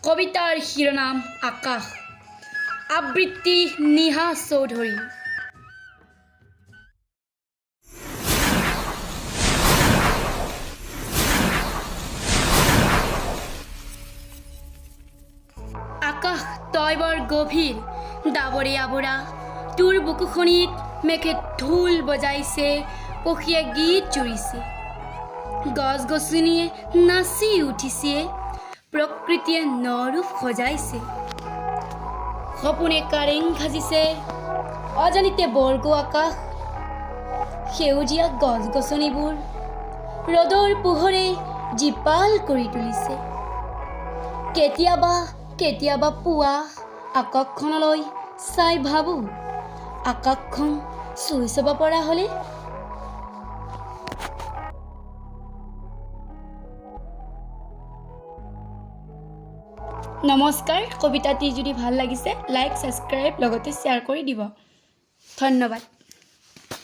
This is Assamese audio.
কবিতাৰ শিৰোনাম আকাশ। আবৃত্তি নিহা চৌধুৰী। আকাশ তই বৰ গভীৰ, ডাৱৰে আৱৰা। তোৰ বুকুখনিত মেঘে ঢোল বজাইছে, পখীয়ে গীত জুৰিছে, গছ গছনিয়ে নাচি উঠিছে, প্ৰকৃতিয়ে নৰূপ সজাইছে, সপোনে কাৰেং সাজিছে। অজানিতে বৰ্গ আকাশ, সেউজীয়া গছ গছনিবোৰ ৰ'দৰ পোহৰে জীপাল কৰি তুলিছে। কেতিয়াবা কেতিয়াবা পুৱা আকাশখনলৈ চাই ভাবোঁ, আকাশখন চুই চাব পৰা হ'লে। নমস্কাৰ। কবিতাটি যদি ভাল লাগিছে, লাইক, ছাবস্ক্ৰাইব লগতে শ্বেয়াৰ কৰি দিব। ধন্যবাদ।